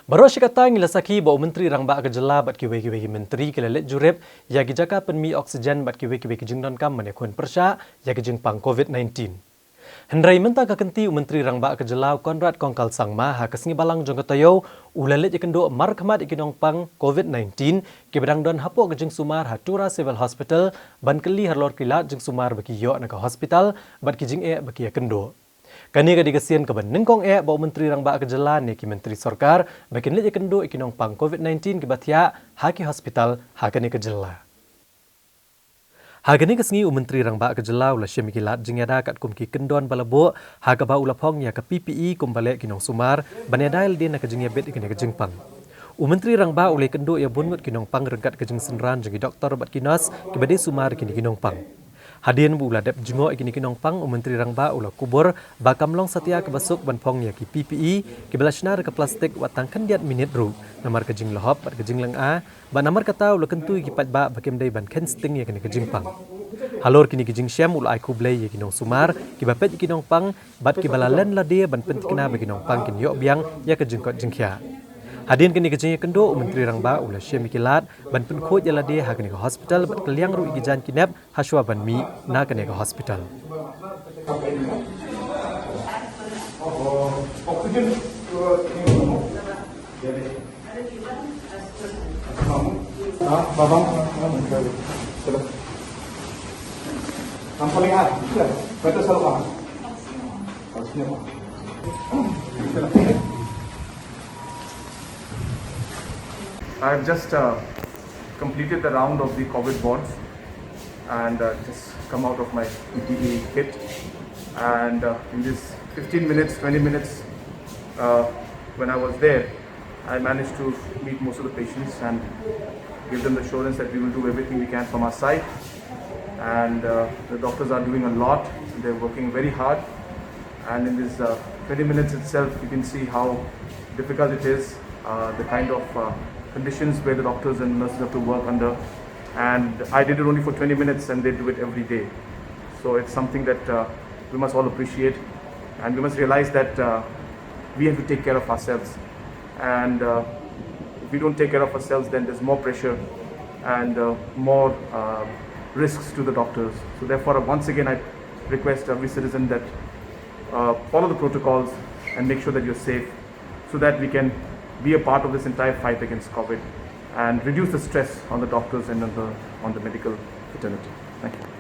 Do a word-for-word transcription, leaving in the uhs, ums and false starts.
Baroh shi katta ngi la sakhi ba u Myntri Rangbah ka jylla bad kiwei kiwei ki myntri ki la leit jurip ïa ki jaka pynmih oxygen bad kiwei kiwei ki jingdonkam ban ïakhun pyrshah ïa ki jingpang COVID nineteen. Hynrei mynta ka kynti u Myntri Rangbah ka jylla u Conrad Kongkal Sangma ha ka sngi Balang jong ka taïew u la leit ïakynduh markhmat ïa ki nongpang COVID nineteen kiba dang don hapoh ka jingsumar ha Tura Civil Hospital ban kylli halor ki lad jingsumar ba ki ïoh na ka hospital bad ki jingeh ba ki ïakynduh. Kane ka dei ka sien kaba nyngkong eh ba u Myntri Rangbah ka jylla ne ki myntri sorkar ba kin leit ïakynduh ïa ki nongpang COVID nineteen kiba thiah ha ki hospital ha kane ka jylla. Ha kane ka sngi u Myntri Rangbah ka jylla u la shim ïa ki lad jingïada katkum ki kyndon ba la buh ha kaba u la phong ïa ka P P E kumba leh ki nongsumar ban ïada ïalade na ka jingïabit ïa kane ka jingpang. U Myntri Rangbah u la ïakynduh ïa bun ngut ki nongpang ryngkat ka jingsynran jong ki doktor bad ki nurse kiba dei sumar ïa kine ki nongpang. Hadien ba u la dep jngoh ïa kine ki nongpang u Myntri Rangbah u la kubur ba kam long satia kaba suk ban phong ïa ki P P E kiba la shna da ka plastik wat tang khyndiat minit ruh namar ka jinglehop bad ka jinglynga bad namar kata u la kyntu ïa ki paidbah ba kim dei ban kheiñ sting ïa kane ka jingpang. Halor kine ki jingshem u la ai khublei ïa ki nongsumar kiba peit ïa ki nongpang bad kiba la len lade ban pynthikna ba ki nongpang kin ïoh biang ïa ka jingkoit jingkhiah. Hadien kane ka jingïakynduh u Myntri Rangbah u la shim ïa ki lad ban pynkhuid ïalade ha kane ka hospital bad kylliang ruh ïa ki jaiñ ki nep ha shuwa ban mih na kane ka hospital. I've just uh, completed the round of the COVID wards and uh, just come out of my P P E kit. And uh, in this fifteen minutes, twenty minutes, uh, when I was there, I managed to meet most of the patients and give them the assurance that we will do everything we can from our side. And uh, the doctors are doing a lot. They're working very hard. And in this uh, twenty minutes itself, you can see how difficult it is, uh, the kind of uh, conditions where the doctors and nurses have to work under. And I did it only for twenty minutes, and they do it every day. So it's something that uh, we must all appreciate, and we must realize that uh, we have to take care of ourselves. And uh, if we don't take care of ourselves, then there's more pressure and uh, more uh, risks to the doctors. So therefore, once again, I request every citizen that uh, follow the protocols and make sure that you're safe, so that we can be a part of this entire fight against COVID and reduce the stress on the doctors and on the, on the medical fraternity. Thank you.